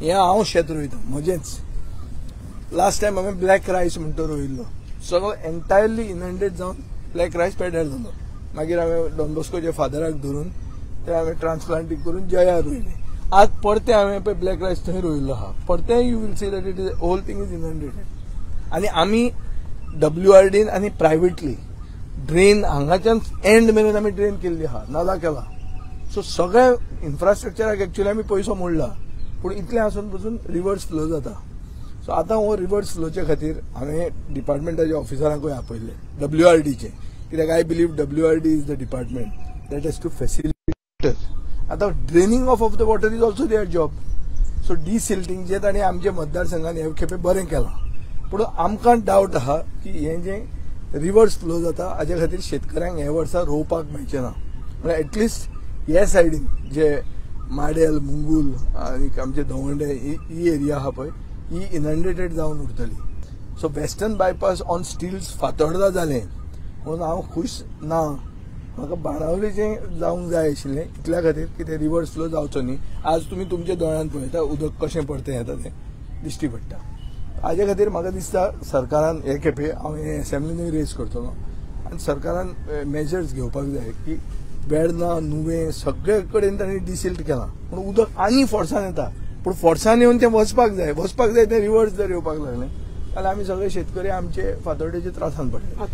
हें हांव शेत रोयतां म्हजेंच. लास्ट टायम हांवें ब्लॅक रायस म्हणटा रोयिल्लो, सगळो एंटायरली इनंडेट जावन ब्लॅक रायस पेड्यार जालो. मागीर हांवें डॉन बॉस्कोच्या फादराक धरून ते हांवें ट्रान्सप्लांटींग करून जया रोयलें. आज परतें हांवें पळय ब्लॅक रायस थंय रोयिल्लो आहा, परतें you will see that it is whole thing is inundated. आनी आमी WRDन आनी प्रायवेटली ड्रेन हांगाच्यान एंड मेरेन आमी ड्रेन केल्ली आहा, नाला केला. सो सगळ्या इन्फ्रास्ट्रक्चराक एक्चुअली आमी पयसो मोडला, पूण इतलें आसून पसून रिवर्स फ्लो जाता. सो आतां हो रिवर्स फ्लोचे खातीर हांवें डिपार्टमेंटाच्या ऑफिसरांकूय आपयल्ले, WRDचे, कित्याक I believe WRD is the department that has to facilitate. आतां draining off of the water is also their job. So desilting जे तांणी आमच्या मतदारसंघान हे खेपे बरें केलां, पूण आमकां डावट आहा की हें जें रिवर्स फ्लो जाता हाजे खातीर शेतकऱ्यांक हे वर्सा रोवपाक मेळचें ना. म्हळ्यार एटलिस्ट हे सायडीन जे माडेल, मुंगूल आनी आमचे दवंडे ही एरिया आहा पळय, ही इनंडेटेड जावन उरतली. So western bypass on stilts Fatorda जालें म्हणून हांव खूश ना. म्हाका बाणावलेचें जावंक जाय आशिल्लें, इतल्या खातीर की ते रिवर्स फ्लो जावचो न्ही. आज तुमी तुमच्या दोळ्यान पळयता उदक कशें परतें येता तें दिश्टी पडटा. हाजे खातीर म्हाका दिसता सरकारान हे खेपे हांव हे एसेंब्लीनूय रेज करतलो आनी सरकारान मेजर्स घेवपाक जाय की वेर्ना, नुवें सगळे कडेन तांणी डिसिल्ट केलां, पूण उदक आनी फोर्सान येता. पूण फोर्सान येवन तें वचपाक जाय, वचपाक जाय तें रिवर्स जर येवपाक लागलें जाल्यार आमी सगळे शेतकरी आमचे फातोर्डेचे त्रासान पडले.